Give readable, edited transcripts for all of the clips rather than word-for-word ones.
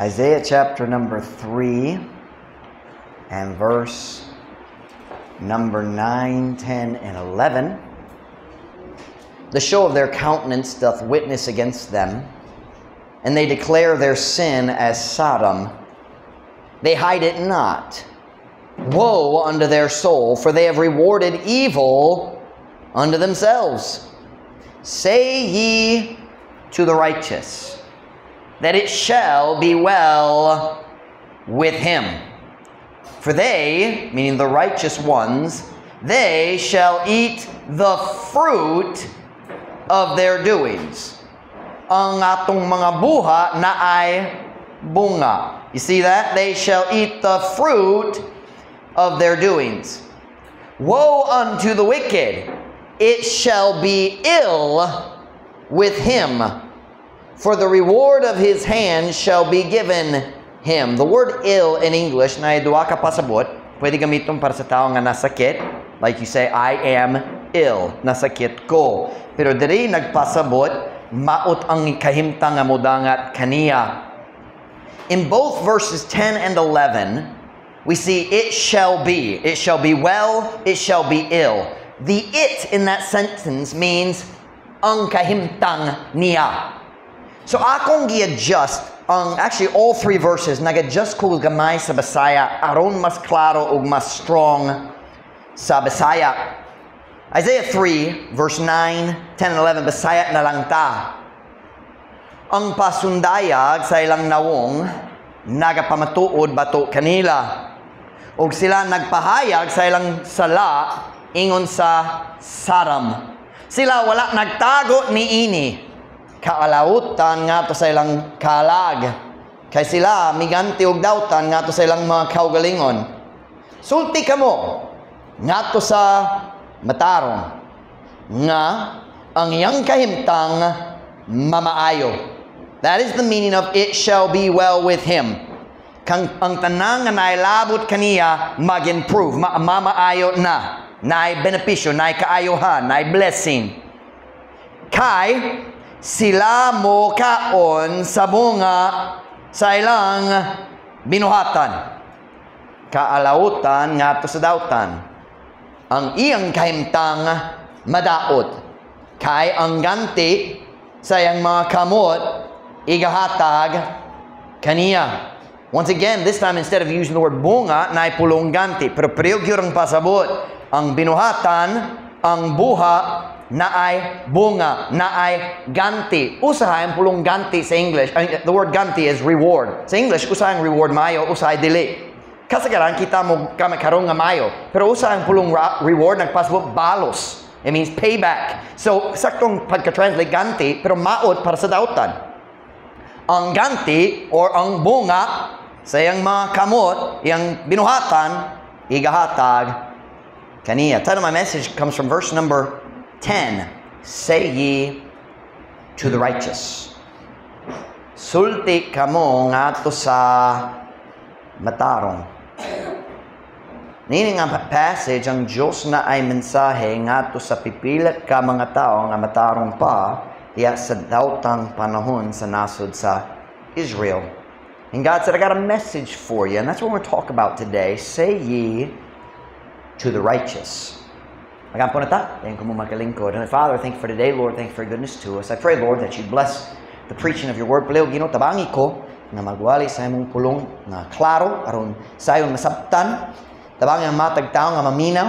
Isaiah chapter number 3 and verse number 9, 10, and 11. The show of their countenance doth witness against them, and they declare their sin as Sodom. They hide it not. Woe unto their soul, for they have rewarded evil unto themselves. Say ye to the righteous, that it shall be well with him. For they, meaning the righteous ones, they shall eat the fruit of their doings. Ang atong mga buha naay bunga. You see that? They shall eat the fruit of their doings. Woe unto the wicked! It shall be ill with him, for the reward of his hand shall be given him. The word "ill" in English, naay duha ka pasabot, pwede gamiton para sa tao nga nasakit. Like you say, "I am ill." Nasakit ko. Pero diri nagpasabot, maot ang kahimtang nga modangat kaniya. In both verses 10 and 11, we see "it shall be." It shall be well, it shall be ill. The "it" in that sentence means ang kahimtang niya. So akong gi-adjust ang, actually, all three verses, nag-adjust ko gamay sa Bisaya aron mas klaro ug mas strong sa Bisaya. Isaiah 3 verse 9, 10 and 11, Bisaya na lang ta. Ang pasundayag sa ilang nawong nagapamatuod batok kanila. Ug sila nagpahayag sa ilang sala ingon sa Sodom. Sila wala nagtago niini. Kaalautan ngadto sa ilang kalag. Kay sila miganti og dautan ngadto sa ilang mga kaugalingon. Sulti kamo ngadto sa matarong nga ang iyang kahimtang mamaayo. That is the meaning of "it shall be well with him." Kang ang tanan nga nailabot kaniya mag-improve, mamaayo na, naay benepisyo, naay kaayohan, naay blessing. Kay sila mo kaon sa bunga sa ilang binuhatan. Kaalautan ngadto sa dautan. Ang iyang kahimtang madaot. Kay ang ganti sa iyang mga kamot igahatag kaniya. Once again, this time, instead of using the word "bunga," naay pulong "ganti." Pero pareho gyud ang pasabot. Ang binuhatan, ang buha, naay bunga, naay ganti. Usahay ang pulong "ganti" sa English. The word "ganti" is reward. Sa English, usahay ang reward mayo, usahay dili. Kasagaran kita mo kami karon nga mayo. Pero usahay ang pulong reward nagpasabot balos. It means payback. So, saktong pagka-translate "ganti," pero maot para sa dautan. Ang ganti or ang bunga sa iyang mga kamot, iyang binuhatan, igahatag kaniya. Title of my message comes from verse number 10. Say ye to the righteous. Sulti kamo ngadto sa matarong. Niini nga passage, ang Diyos naay mensahe ngadto sa pipila ka mga tao nga matarong pa diya sa daotang panahon sa nasod sa Israel. And God said, "I got a message for you." And that's what we're going to talk about today. Say ye to the righteous. Magampo na ta. Dayon kamo maglingkod. And Father, thank you for today, Lord. Thank you for your goodness to us. I pray, Lord, that you bless the preaching of your word. Palihog, Ginoo, tabangi ko nga magwali sa imong pulong nga klaro aron sayon masabtan. Tabangi ang matag tao nga maminaw.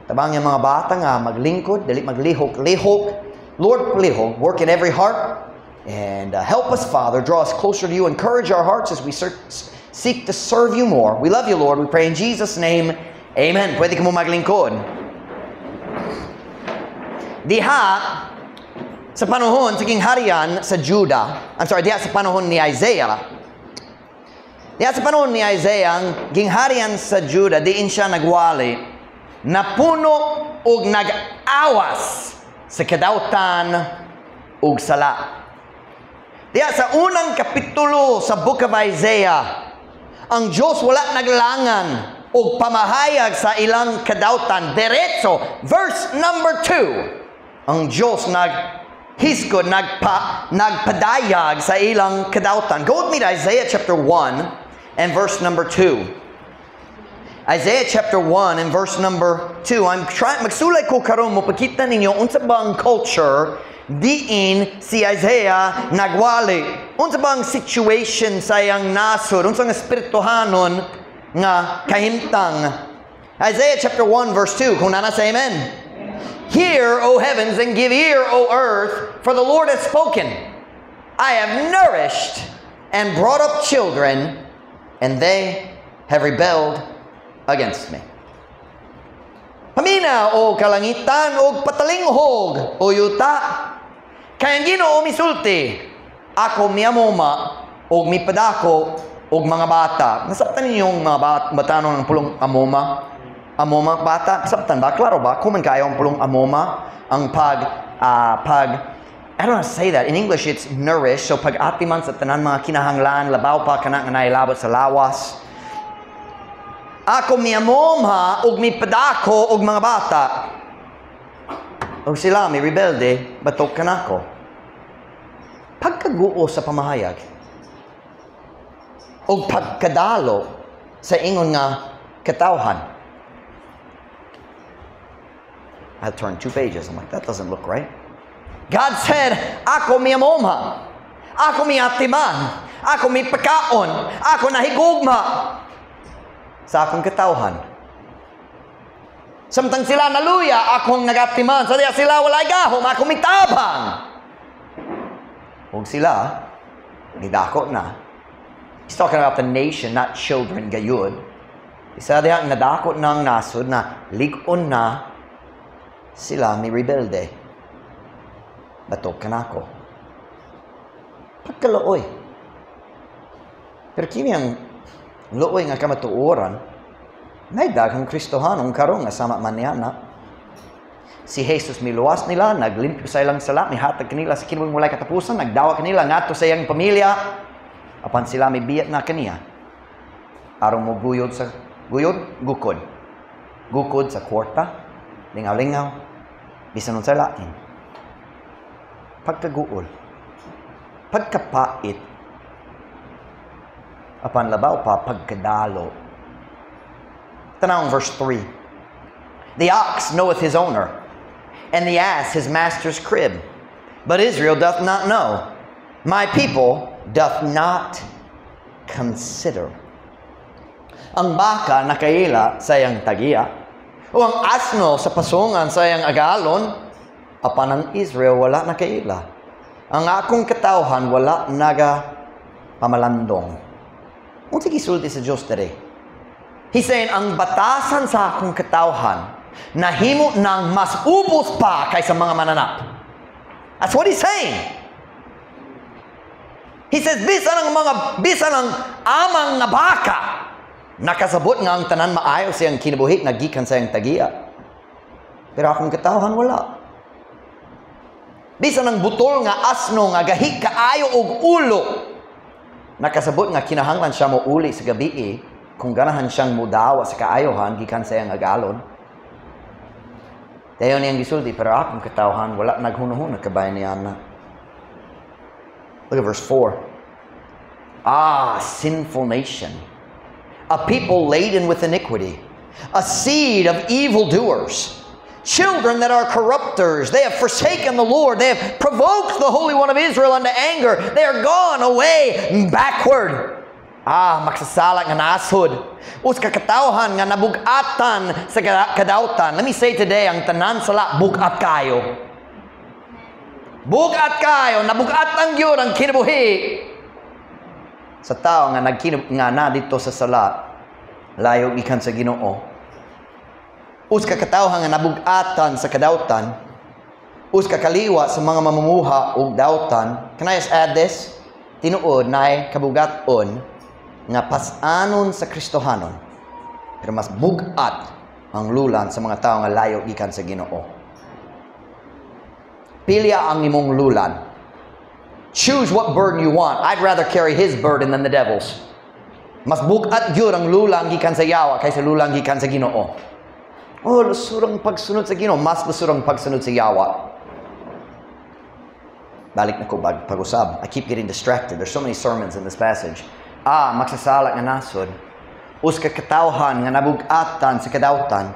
Tabangi ang mga bata nga maglingkod, dili maglihok-lihok. Lord, palihog, work in every heart and help us, Father, draw us closer to you, encourage our hearts as we seek to serve you more. We love you, Lord. We pray in Jesus' name. Amen. Pwede kamo maglingkod. Diha sa panahon sa gingharian sa Judah, I'm sorry, diha sa panahon ni Isaiah, diha sa panahon ni Isaiah, ang gingharian sa Judah, diin siya nagwali, napuno og nag-awas sa kadautan ug sala. Diha sa unang kapitulo sa Book of Isaiah, ang Diyos wala naglangan og pamahayag sa ilang kadautan. Diretso, verse number 2, ang Diyos nag Hisgod nagpadayag sa ilang kadautan. Go with me to Isaiah chapter 1 and verse number 2. Isaiah chapter 1 and verse number 2. I'm trying, magsulay ko karon mopakita ninyo unsa ba ang culture diin si Isaiah nagwali. Unsa ba ang situation sa iyang nasod? Unsa ang espirituhanon nga kahimtang? Isaiah chapter 1 verse 2. Kung naa na, say amen. "Hear, O heavens, and give ear, O earth, for the Lord has spoken. I have nourished and brought up children, and they have rebelled against me." Paminaw, o kalangitan, og patalinghog, o yuta. Kay ang Ginoo misulti, "Ako miamoma, og mipadako, og mga bata." Nasabtan ninyong mga batanon ang pulong amoma? Amoma, bata, sabtan ba? Klaro ba? Common kayo ang pulong amoma? Ang pag, I don't know how to say that. In English, it's nourish. So pag-atiman sa tanan mga kinahanglan, labaw pa kana nga nailabot sa lawas. "Ako miamoma ug mipadako og mga bata. Og sila mi rebelde batok kanako." Pagkaguo sa pamahayag og pagkadalo sa ingon nga katawhan. I turned two pages. I'm like, "That doesn't look right." God said, "Ako miamoma. Ako miatiman. Ako mipakaon. Ako nahigugma sa akong katawhan. Samtang sila naluya, akong nagatiman. Sa diya sila walay gahom, ako mitabang. Ug sila, nidako na." He's talking about the nation, not children, gayud. Isa diha nadako ng nasod na lig-on na, sila mi rebelde batok kanako. Pagkaluoy. Pero kini ang luoy nga kamatuoran, may daghang Kristohanong karon nga sama man niya na. Si Jesus miluwas nila, naglimpyo sa ilang sala, mihatag kanila sa kinabuhing walay katapusan, nagdawa kanila ngadto sa iyang pamilya, apan sila mibiyat na kaniya. Aron mo guyod sa guyod, gukod. Gukod sa kwarta, lingaw-lingaw, bisan unsa lain. Pagkaguol, pagkapait, apan labaw pa pagkadalo. Tanawang verse 3. "The ox knoweth his owner, and the ass his master's crib. But Israel doth not know. My people doth not consider." Ang baka nakaila sa iyang tagiya, o ang asno sa pasungan sa iyang agalon, apan ang Israel wala nakaila. Ang akong katawhan wala naga pamalandong. Unsa gisulti sa Dios diri? He's saying, ang batasan sa akong katawhan nahimo ng mas ubos pa kaysa mga mananap. That's what he's saying. He says, bisan ang amang nga baka, nakasabot nga ang tanan maayo siyang kinabuhi, nagikan sa iyang tagiya. Pero akong katawhan wala. Bisan ang butol nga asno nga gahi kaayo og ulo, nakasabot nga kinahanglan siya mo uli sa gabi kung ganahan siyang mudawa sa kaayohan gikan sa iyang agalon. Dayon niyang gisulti, "Pero akong katawhan wala naghunuhuna kabay niya na." Look at verse 4. "Ah, sinful nation, a people laden with iniquity, a seed of evildoers, children that are corrupters. They have forsaken the Lord. They have provoked the Holy One of Israel unto anger. They are gone away backward." Ah, magsasala nga nasod. Usa ka katawhan nga nabugatan sa kadautan. Let me say today, ang tanan sala bugat kayo. Bugat kayo, nabugat ang gyud ang kinabuhi sa tao nga nga na dito sa sala, layo gikan sa Ginoo. Usa ka katawhan nga nabugatan sa kadautan, usa ka kaliwa sa mga mamumuha og dautan. Can I just add this? Tinuod naay kabugaton nga pas-anon sa Kristohanon. Pero mas bugat ang lulan sa mga tao nga layo gikan sa Ginoo. Pilya ang imong lulan. Choose what burden you want. I'd rather carry his burden than the devil's. Mas bugat gyud ang lulang gikan sa yawa kaysa lulang gikan sa Ginoo. "Oh, lusurang pagsunod sa Ginoo, mas lusurang pagsunod sa yawa." Balik na ko pag-usab. I keep getting distracted. There's so many sermons in this passage. Ah, magsasala nga nasod. Usa ka katawhan nga nabug-atan sa kadawtan.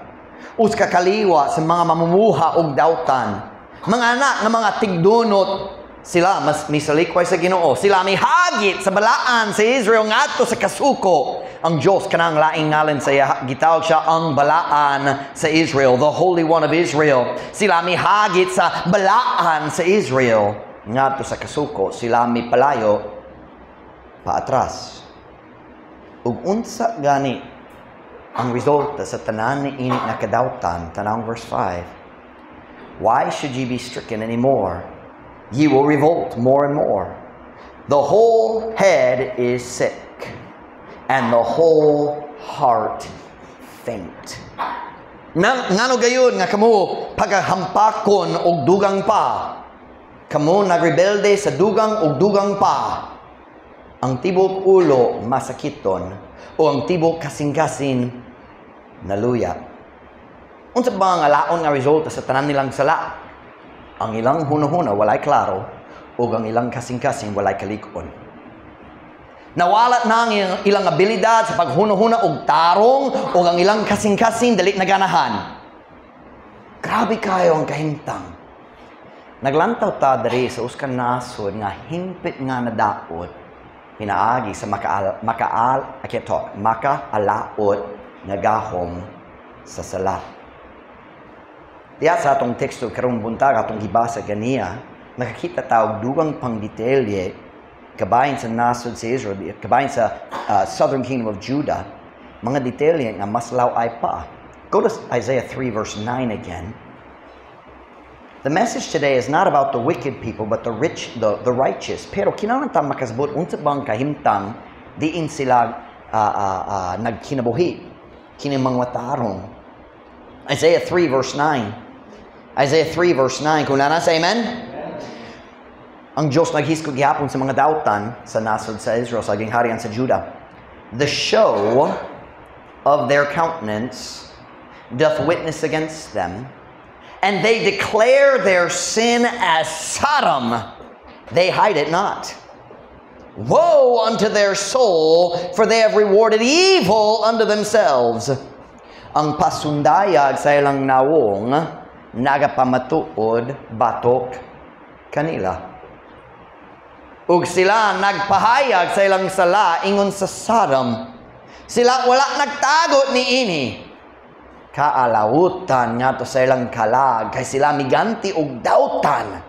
Usa ka kaliwa sa mga mamumuha og dawtan. Mga anak nga mga tigdunot, sila mas misalikway sa Ginoo. Sila mihagit sa Balaan sa Israel ngadto sa kasuko. Ang Diyos kanang laing ngalan sa iya, gitawag siya ang Balaan sa Israel, the Holy One of Israel. Sila mihagit sa Balaan sa Israel ngadto sa kasuko. Sila mipalayo paatras. Ug unsa gani ang resulta sa tanan ni ini nga kadawtan? Tanawang verse 5. "Why should ye be stricken any more? Ye will revolt more and more. The whole head is sick, and the whole heart faint." Ngano gayon nga kamo pagahampakon og dugang pa? Kamo nagrebelde sa dugang og dugang pa. Ang tibok ulo masakiton o ang tibok kasing-kasing naluya. Unsa ba ang alaon nga resulta sa tanan nilang sala? Ang ilang hunahuna walay klaro ug ang ilang kasing-kasing walay kalig-on. Nawala na ang ilang abilidad sa paghunahuna og tarong ug ang ilang kasing-kasing dali naganahan. Grabe kayo ang kahimtang. Naglantaw ta diri sa usa ka nasod nga hingpit nga nadaot pinaagi sa makaal makaal I can't talk, makaalaot nga gahom sa sala. Diya sa atong teksto karong buntag, atong gibasa ganiya, nakakita ta og dugang pang detalye kabahin sa nasod sa Israel, kabahin sa southern kingdom of Judah, mga detalye nga mas law-ay pa. Go to Isaiah 3 verse 9 again. The message today is not about the wicked people, but the rich, the righteous. Pero kinahanglan ta makasabot unsa bang kahimtang diin sila nagkinabuhi kini mga matarong. Isaiah 3 verse 9. Isaiah 3 verse 9. Kung naa, say amen. Ang Diyos naghisgot gihapon sa mga dautan sa nasod sa Israel, sa gingharian sa Judah. "The show of their countenance doth witness against them, and they declare their sin as Sodom. They hide it not. Woe unto their soul, for they have rewarded evil unto themselves." Ang pasundayag sa ilang nawong nagapamatuod batok kanila. Ug sila nagpahayag sa ilang sala ingon sa Sodom. Sila wala nagtago ni ini. Kaalawutan ngadto sa ilang kalag kay sila miganti og dautan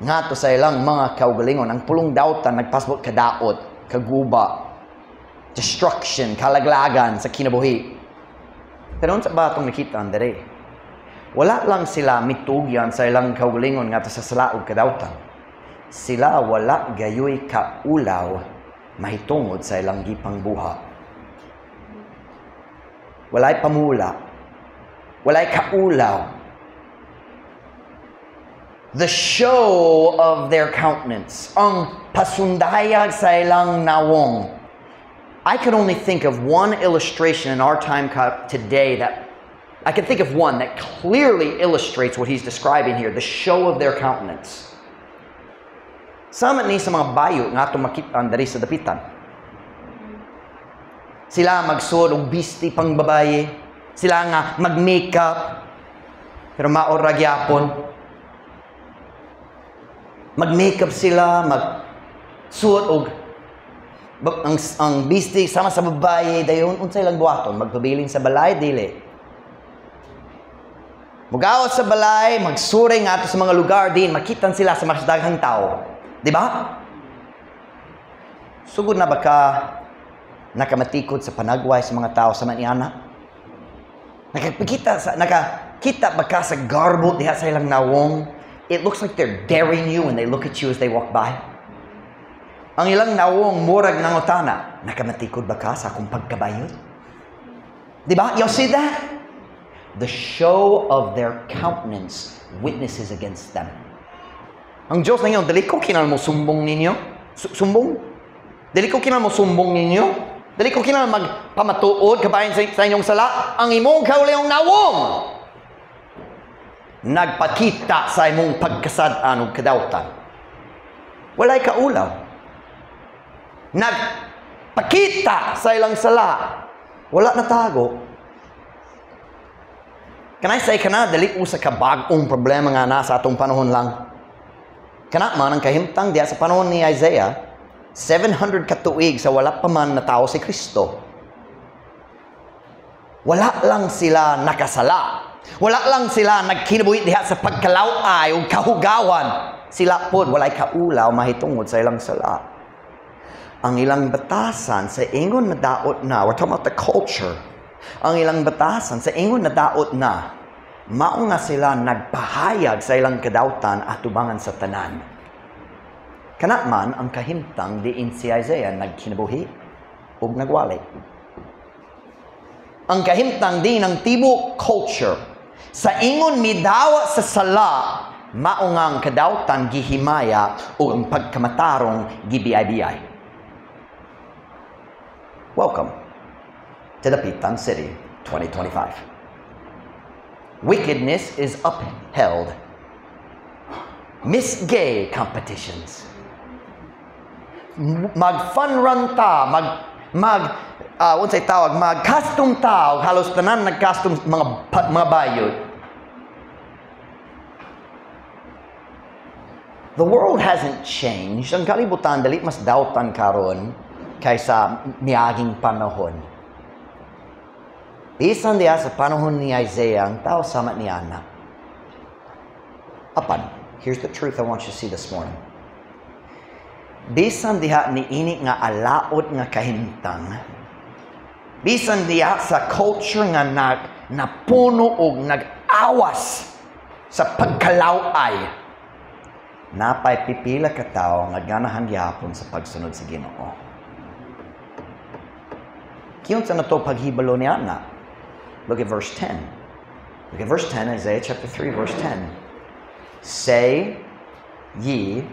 ngadto sa ilang mga kaugalingon. Ang pulong dautan nagpasabot kadaot, kaguba, destruction, kalaglagan sa kinabuhi. Pero unsa ba atong nakita diri? Wala lang sila mitugyan sa ilang kaugalingon ngadto sa sala ug kadawtan. Sila wala gayoy kaulaw mahitungod sa ilang gipangbuhat. Walay pamula. Walay kaulaw. The show of their countenance, ang pasundayag sa ilang nawong. I could only think of one illustration in our time today that I can think of one that clearly illustrates what he's describing here, the show of their countenance. Sama ni sa mga bayo nga atong makita diri sa dapitan. Sila magsuot og bisti pang babaye, sila nga mag-makeup, pero mao ra gyapon. Mag-makeup sila, magsuot og ang bisti sama sa babaye, dayon unsay ilang buhaton? Magpabilin sa balay? Dili. Mugawas sa balay, magsuri ngadto sa mga lugar din makitan sila sa mas daghang tao. Di ba? Sugod na ba ka nakamatikod sa panagway sa mga tao sa maniana? Nakakita ba ka sa garbo diha sa ilang nawong? It looks like they're daring you when they look at you as they walk by. Ang ilang nawong murag nangutana, "Nakamatikod ba ka sa akong pagkabayot?" Di ba? You see that? The show of their countenance witnesses against them. Ang Diyos na dili ko kinahanglan mo sumbong ninyo. Sumbong? Dili ko kinahanglan mo sumbong ninyo. Dili ko kinahanglan magpamatuod kabahin sa inyong sala. Ang imong kaugalingong nawong nagpakita sa imong pagkasad-an ug kadawtan. Walay kaulaw. Nagpakita sa ilang sala. Wala natago. Can I say, kana dili usa ka bag-ong problema nga nasa atong panahon lang. Kana man ang kahimtang diya sa panahon ni Isaiah, 700 katuig sa wala pa man natawo si Kristo. Wala lang sila nakasala. Wala lang sila nagkinabuhi diha sa pagkalaw-ay o kahugawan. Sila pod walay kaulaw mahitungod sa ilang sala. Ang ilang batasan sa ingon nadaot na, we're talking about the culture. Ang ilang batasan sa ingon nadaot na, mao nga sila nagpahayag sa ilang kadautan atubangan sa tanan. Kana man ang kahimtang diin si Isaiah nagkinabuhi ug nagwali. Ang kahimtang din ng tibok culture sa ingon midawa sa sala, mao nga ang kadautan gihimaya ug ang pagkamatarong gibiay-biyay. Welcome to Dapitan City 2025. Wickedness is upheld. Miss Gay competitions. Mag fun run ta, mag mag unsay tawag, mag custom ta, og halos tanan nag-custom mga bayot. The world hasn't changed. Ang kalibutan dali mas dautan karon kaysa miaging panahon. Bisan diya sa panahon ni Isaiah, ang tao sama ni Ana. Apan, here's the truth I want you to see this morning. Bisan diha ni ini nga alaot nga kahimtang, bisan diha sa culture nga napuno og nag-awas sa pagkalaw-ay, napay pipila ka tawo nga ganahan gihapon sa pagsunod sa Ginoo. Kiunsa na to paghibalo ni Ana? Look at verse 10. Look at verse 10, Isaiah chapter 3, verse 10. Say ye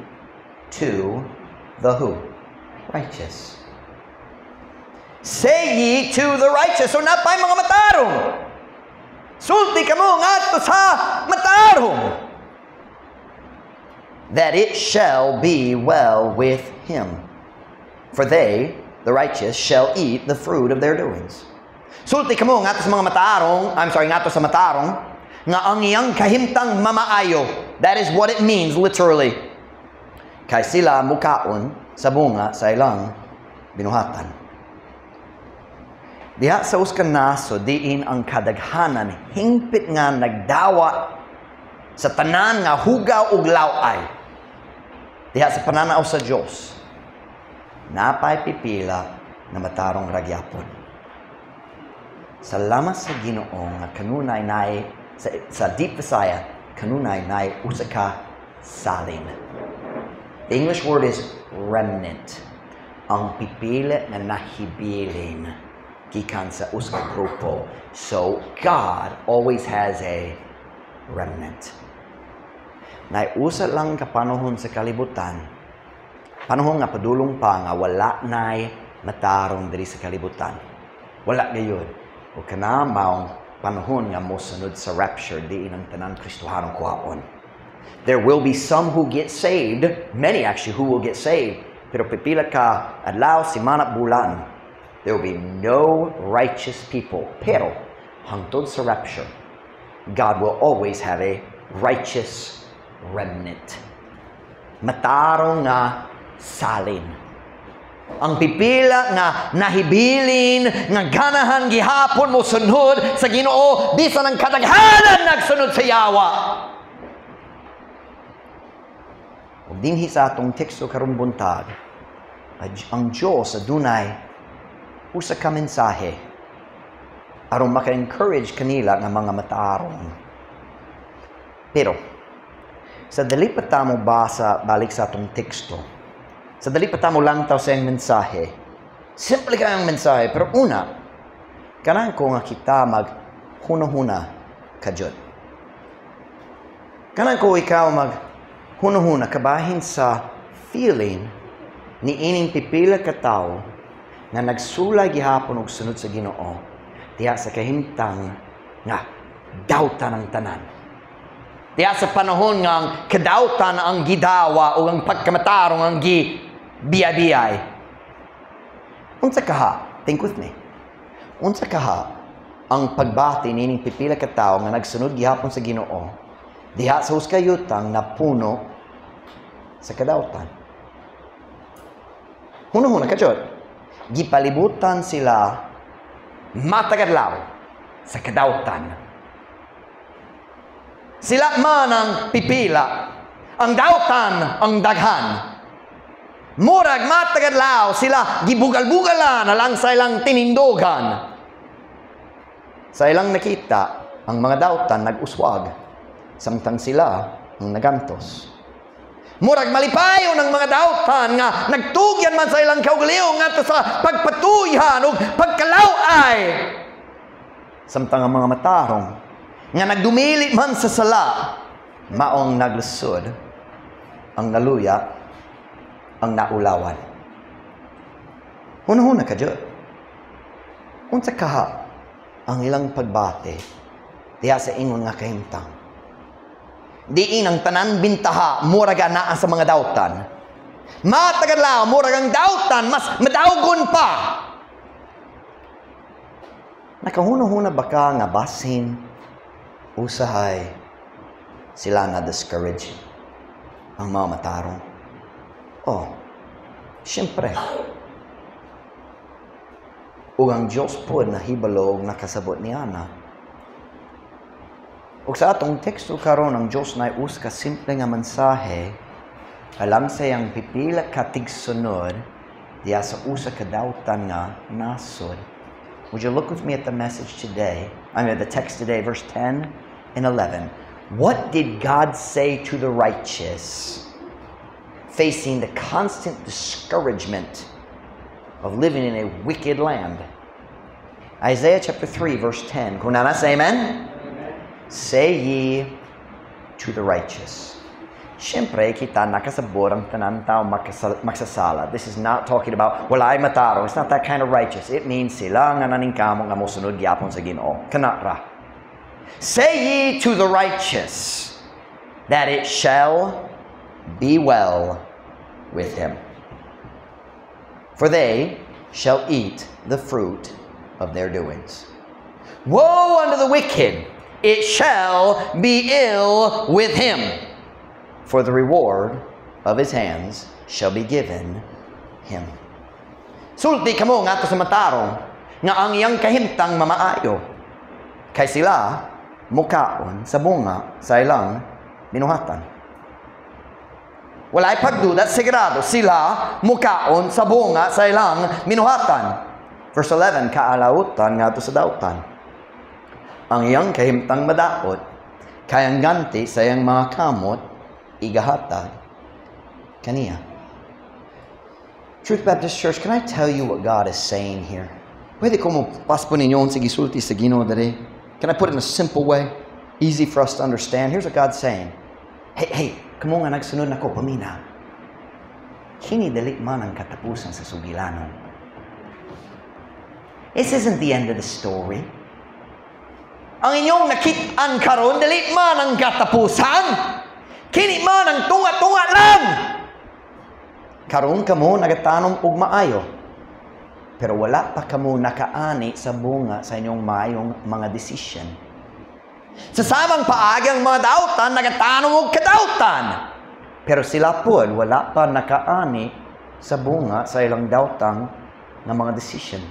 to the who? Righteous. Say ye to the righteous. So napay mga matarong. Sulti kamo ngadto sa matarong. That it shall be well with him. For they, the righteous, shall eat the fruit of their doings. Sulti kamo ngadto sa mga matarong, I'm sorry, ngadto sa matarong, nga ang iyang kahimtang mamaayo. That is what it means literally. Kay sila mukaon sa bunga sa ilang binuhatan. Diha sa uskan naso, diin ang kadaghanan, hingpit nga nagdawa sa tanan nga hugaw ug law-ay. Diha sa pananaw sa Dios, napay pipila na matarong ragyapon. Salamat sa Ginoo nga kanunay nay sa Deep Visaya, kanunay nay usa ka salin. The English word is remnant. Ang pipila nga nahibilin gikan sa usa ka grupo. So God always has a remnant. Nay usa lang ka panahon sa kalibutan, panahon nga padulong pa nga wala nay matarong diri sa kalibutan. Wala gayud. O kana maong panahon nga mosunod sa rapture, diin ang tanan Kristohanong kuhaon. There will be some who get saved, many actually who will get saved, pero pipila ka adlaw, simana, bulan, there will be no righteous people. Pero hangtod sa rapture, God will always have a righteous remnant. Matarong nga salin. Ang pipila nga nahibilin, nga ganahan gihapon mo sunod sa Ginoo, bisan ang kadaghanan nagsunod sa yawa. Ug dinhi sa atong teksto karong buntag, ang Dios adunay usa ka mensahe aron maka-encourage kanila nga mga matarong. Pero sa dali pa ta mo basa balik sa atong teksto, sa dali pa ta mo lantaw sa iyang mensahe, simple kayang mensahe, pero una, kanang ko nga kita maghuna-huna kadyot. Kanang ko ikaw maghuna-huna kabahin sa feeling ni ining pipila ka tawo nga nagsulay gihapon og sunod sa Ginoo diha sa kahimtang nga dautan ang tanan. Diya sa panahon nga ang kadautan ang gidawa o ang pagkamatarong ang gibiyabiyay. Unsa kaha? Think with me. Unsa kaha ang pagbati nining pipila ka tawo nga nagsunod gihapon sa Ginoo diha sa usa ka yutang napuno sa kadautan? Hunahuna ka jud. Gipalibutan sila matag adlaw sa kadautan. Sila man ang pipila, ang dautan ang daghan. Murag matag adlaw sila gibugal-bugalan alang sa ilang tinindugan. Sa ilang nakita, ang mga dautan nag-uswag, samtang sila ang nagantos. Murag malipayon ang mga dautan nga nagtugyan man sa ilang kaugalingon ngadto sa pagpatuyan ug pagkalaway. Samtang ang mga matarong nga nagdumili man sa sala, maong naglusod, ang naluya, ang naulawan. Hunahuna ka jud. Unsa kaha ang ilang pagbati diha sa ingon nga kahimtang? Diin ang tanan bintaha murag anaa sa mga dautan. Matag adlaw murag ang dautan mas madawgon pa. Nakahuna-huna ba ka nga basin usahay sila na discourage ang mga matarong? Oh, siyempre. Ug ang Diyos po nahibalo og nakasabot niana. Ug sa atong teksto karon, ang Diyos na usa ka simple nga mensahe alang sa iyang pipila ka tigsunod diha sa usa ka dautan nga nasod. Would you look with me at the message today? I mean, the text today, verse 10 and 11. What did God say to the righteous facing the constant discouragement of living in a wicked land? Isaiah chapter 3, verse 10. Kung naa na, say amen. Say ye to the righteous. Siyempre, kita nakasabot ang tanan tao magsasala. This is not talking about walay matarong. It's not that kind of righteous. It means sila nga naningkamot nga mosunod gyapon sa Ginoo. Kana ra. Say ye to the righteous that it shall be well with him, for they shall eat the fruit of their doings. Woe unto the wicked, it shall be ill with him, for the reward of his hands shall be given him. Sulti kamo ngadto sa matarong nga ang iyang kahimtang mamaayo, kay sila mukaon sa bunga sa ilang binuhatan. Walay pagduda, sigurado sila mukaon sa bunga sa ilang binuhatan. Verse 11, kaalautan ngadto sa dautan. Ang iyang kahimtang madaot, kay ang ganti sa iyang mga kamot, igahatag kaniya. Truth Baptist Church, can I tell you what God is saying here? Pwede ko mo paspo ninyo sa gisulti sa Ginoo diri? Can I put it in a simple way? Easy for us to understand. Here's what God's saying. Hey, hey, kamo nga nagsunod nako, pamina. Kini dili man ang katapusan sa sugilanon. This isn't the end of the story. Ang inyong nakit-an karon dili man ang katapusan. Kini man ang tunga-tunga lang. Karon kamo nagatanom og maayo. Pero wala pa kamo nakaani sa bunga sa inyong maayong mga decision. Sa samang paagi, ang mga dautan nagatanom og kadautan. Pero sila po wala pa nakaani sa bunga sa ilang dautang nga mga decision.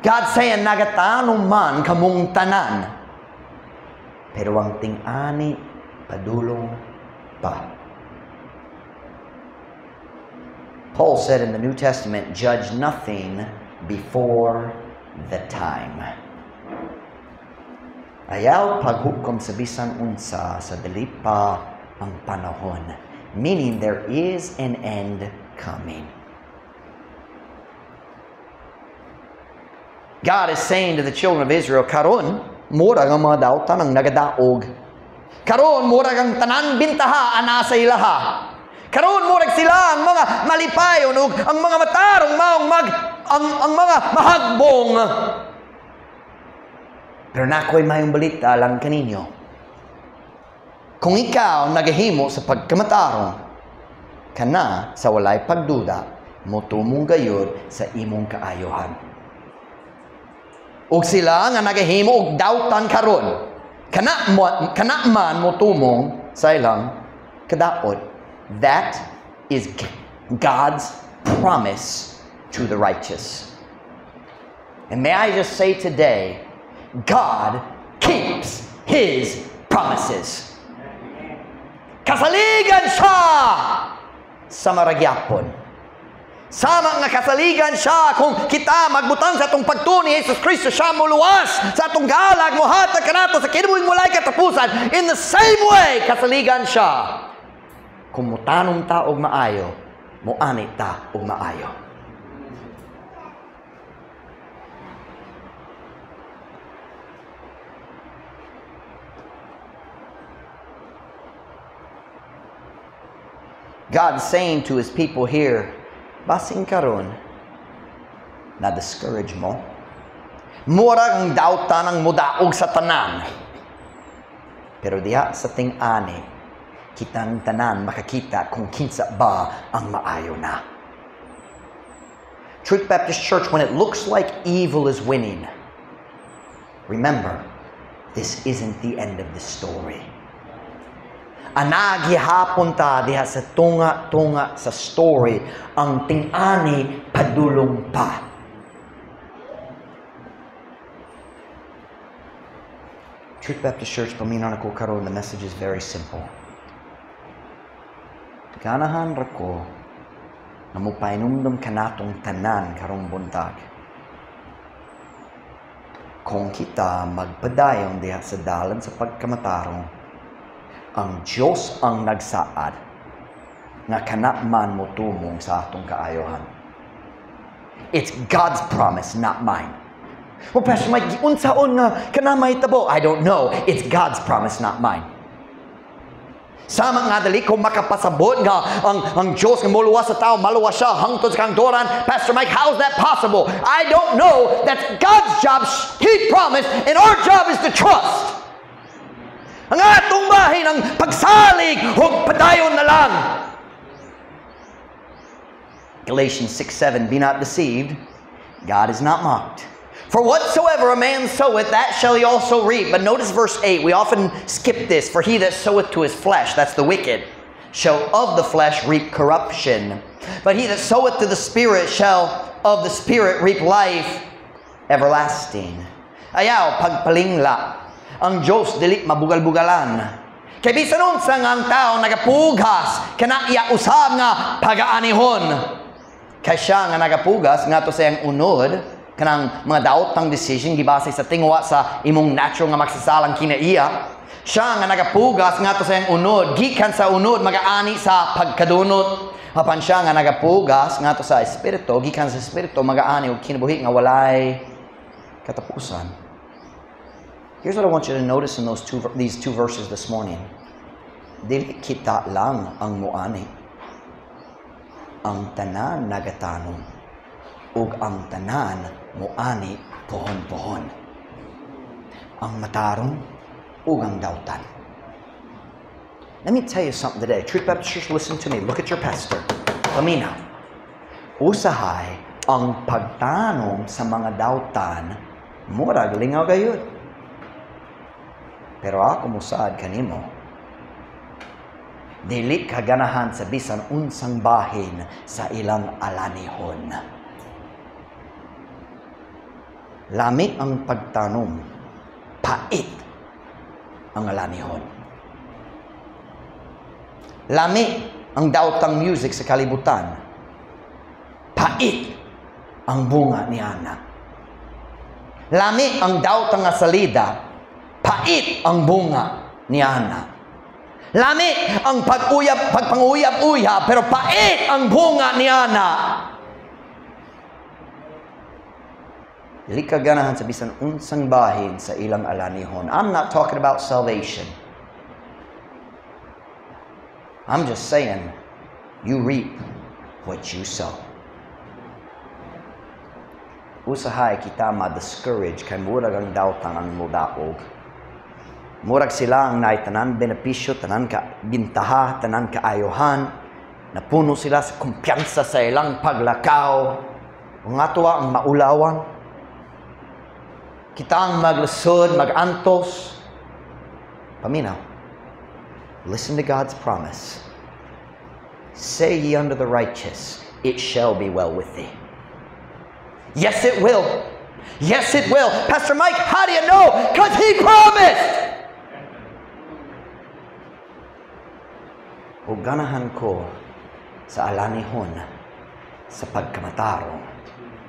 God saying, nagatanom man kamong tanan. Pero ang ting-ani padulong pa. Paul said in the New Testament, "Judge nothing before the time." Ayaw paghukom sa bisan unsa sa dili pa ang panahon. Meaning there is an end coming. God is saying to the children of Israel, karon, murag ang mga dautan ang nagadaog. Karon, murag ang tanan bintaha ana sa ilaha. Karon, murag sila ang mga malipayon ug ang mga matarong maong mag ang mga mahagbong. Pero nakoy mayong balita lang kaninyo. Kung ikaw nagahimo sa pagkamatarong, kana sa walay pagduda, motumong gayud sa imong kaayohan. Ug sila nga nagahimo og dautan karon, kana man motumong sa ilang kadaot. That is God's promise to the righteous. And may I just say today, God keeps His promises. Kasaligan siya sa maragyapon. Sama nga kasaligan siya kung kita magbutang sa atong pagtuo ni Jesus Kristo, siya moluwas sa atong galag, mohatag kanato sa kinabuhing walay katapusan. In the same way, kasaligan siya. Kung motanom ta og maayo, moani ta og maayo. God's saying to His people here, basin karon, na-discourage mo. Murag ang dautan ang mudaog sa tanan. Pero diha sa ting-ani, kitang tanan makakita kung kinsa ba ang maayo na. Truth Baptist Church, when it looks like evil is winning, remember, this isn't the end of the story. Anagihapon ta diha sa tunga-tunga sa story, ang ting-ani padulong pa. Truth Baptist Church, paminaw na ko karon, the message is very simple. Ganahan ra ko nga mopahinumdom kanatong tanan karong buntag. Kung kita magpadayon diha sa dalan sa pagkamatarong, ang Diyos ang nagsaad nga kana man motumong sa atong kaayohan. It's God's promise, not mine. Well, Pastor Mike, unsaon nga kana mahitabo? I don't know. It's God's promise, not mine. Sama nga dali ko makapasabot nga ang Diyos nga moluwas sa tao, maluwas siya hangtod sa kahangturan. Pastor Mike, how is that possible? I don't know. That's God's job. He promised, and our job is to trust. Ang atong bahin ang pagsalig ug padayon na lang. Galatians 6:7, be not deceived, God is not mocked. For whatsoever a man soweth, that shall he also reap. But notice verse 8, we often skip this. For he that soweth to his flesh, that's the wicked, shall of the flesh reap corruption. But he that soweth to the Spirit shall of the Spirit reap life everlasting. Ayaw, pagpalingla. Ang Diyos dili mabugal-bugalan. Kay bisan unsa nga ang tao nagapugas, kana iya usab nga pagaanihon. Kay siya nga nagapugas ngadto sa iyang unod, kanang mga daotang decision gibase sa tingwa sa imong natural nga magsasalang kinaiya. Siya nga nagapugas ngadto sa iyang unod, gikan sa unod magaani sa pagkadunot. Apan siya nga nagapugas ngadto sa espiritu, gikan sa espiritu magaani og kinabuhi nga walay katapusan. Here's what I want you to notice in these two verses this morning. Dili kita lang ang muani. Ang tanan nagatanom ug ang tanan muani pohon-pohon. Ang matarong ug ang dautan. Let me tell you something today. Truth Baptist Church, listen to me. Look at your pastor. Paminaw. Usahay ang pagtanom sa mga dautan, murag lingaw gayud. Pero ako musaad kanimo, dili ka ganahan sa bisan unsang bahin sa ilang alanihon. Lami ang pagtanom, pait ang alanihon. Lami ang daotang music sa kalibutan, pait ang bunga ni Ana. Lami ang daotang nga salida, pait ang bunga ni Ana. Lami ang pag-uyab, pagpanguyab-uyab, pero pait ang bunga ni Ana. Dili ka ganahan sa bisan unsang bahin sa ilang alanihon. I'm not talking about salvation. I'm just saying, you reap what you sow. Usahay kita ma-discourage kay murag ang dautan ang mudaog. Murag sila ang naay tanan benepisyo, tanan ka bintaha, tanan kaayohan. Napuno sila sa kumpiyansa sa ilang paglakaw. Ang atoa ang maulawan. Kita ang maglusod, magantos. Paminaw. Listen to God's promise. Say ye unto the righteous, it shall be well with thee. Yes, it will. Yes, it will. Pastor Mike, how do you know? Because He promised! O ganahan ko sa alanihon sa pagkamatarong,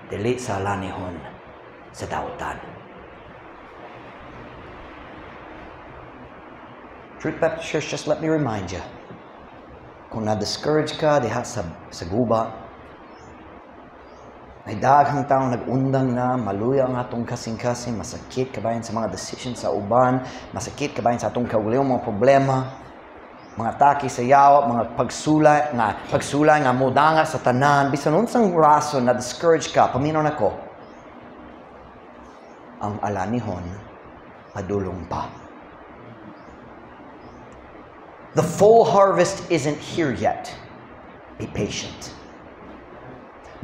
dili sa alanihon sa dautan. Truth Baptist Church, just let me remind you, kung na-discourage ka diha sa guba, may daghang taong nag-undang na, maluya ang atong kasing-kasing, masakit kabayan sa mga decision sa uban, masakit kabayan sa atong kaugalingong mga problema, mga atake sa yawa, mga pagsulay nga modanga sa tanan, bisan unsang rason na discourage ka, paminaw nako. Ang alanihon padulong pa. The full harvest isn't here yet. Be patient.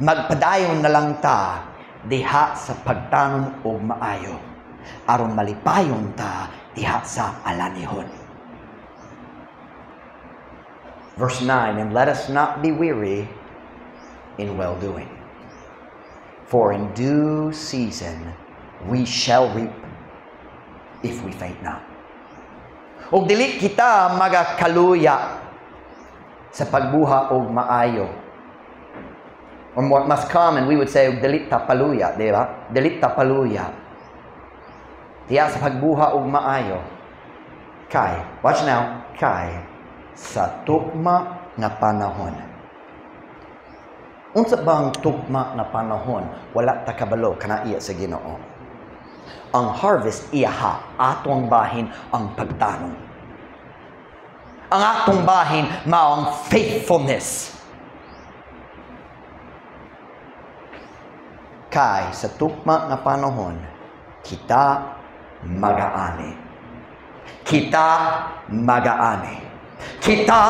Magpadayon na lang ta diha sa pagtanom og maayo, aron malipayon ta diha sa alanihon. Verse 9, and let us not be weary in well-doing, for in due season we shall reap if we faint not. Og dili kita magakaluya sa pagbuha og maayo. Or more, mas common, we would say, dili ta paluya, di ba? Dili ta paluya. Diya sa pagbuha og maayo. Kay, watch now, kay sa tukma nga panahon. Unsa ba ang tukma nga panahon? Wala ta kabalo kana iya sa Ginoo. Ang harvest iyaha, atong bahin ang pagtanom. Ang atong bahin mao ang faithfulness. Kay sa tukma nga panahon, kita magaani. Kita magaani. Kita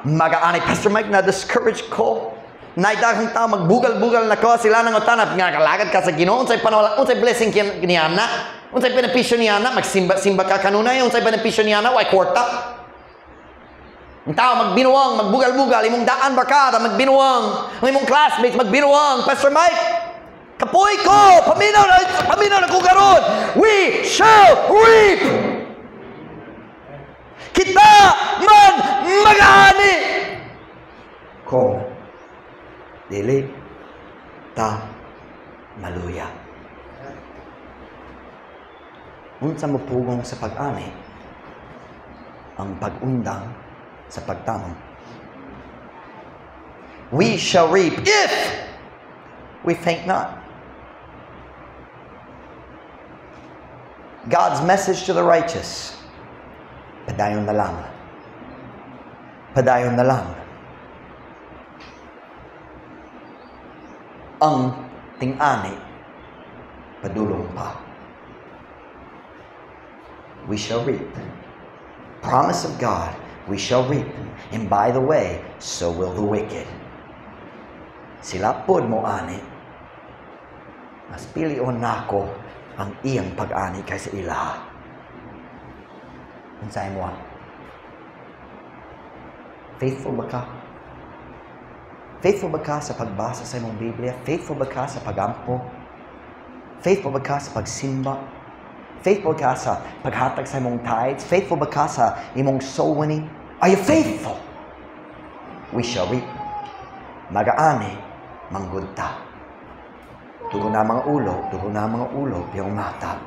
magaani. Pastor Mike, na-discourage ko. Naidaghan tao, magbugal-bugal na ko. Sila nang utanap, nga kalagad ka sa Ginoo. Unsay panawala, unsay blessing niya na? Unsay benepisyo niya na? Magsimba-simba ka kanunay. Unsay benepisyo niya na? Way kwarta. Ang tao magbinuang, magbugal-bugal. Imong daan barkada, magbinuang. Ang imong classmates, magbinuang. Pastor Mike, kapoy ko! Paminaw na ko karon. We shall reap! Kita man mag-ani! Kung dili ta maluya. Unsa mo pugong sa pag-ani? Ang pag-undang sa pagtanom. We shall reap if we faint not. God's message to the righteous, padayon na lang. Padayon na lang. Ang ting-ani, padulong pa. We shall reap. Promise of God, we shall reap. And by the way, so will the wicked. Sila pod mo ani. Mas pilion nako ang iyang pag-ani kaysa ilaha. Unsay mo? Faithful ba ka? Faithful ba ka sa pagbasa sa imong Biblia? Faithful ba ka sa pagampo? Faithful ba ka sa pagsimba? Faithful ka sa paghatag sa imong tithes? Faithful ba ka sa imong soul winning? Are you faithful? We shall reap. Magaani, manggod ta. Dugo na mga ulo, dugo na mga ulo, piyong mata.